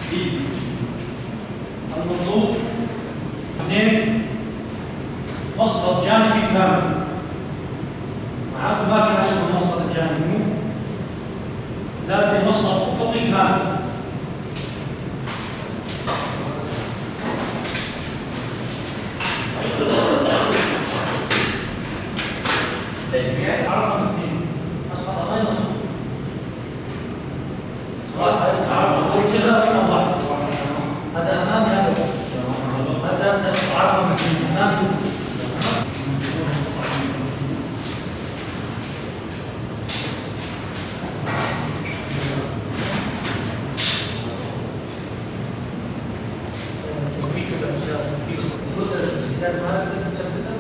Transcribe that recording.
B. المطلوب اثنين، مسقط جانبي كامل، معناته ما في شغل المسقط الجانبي، مو؟ ثلاثة، مسقط أفقي كامل. تجميع. على رقم اثنين، مسقط أمامي، مسقط واحد، كذا رقم واحد، هذا أمامي، هذا هذا رقم اثنين أمامي أفقي. تثبيت الأجسام، تثبيت المفروض التثبيتات ما بدك تثبتها.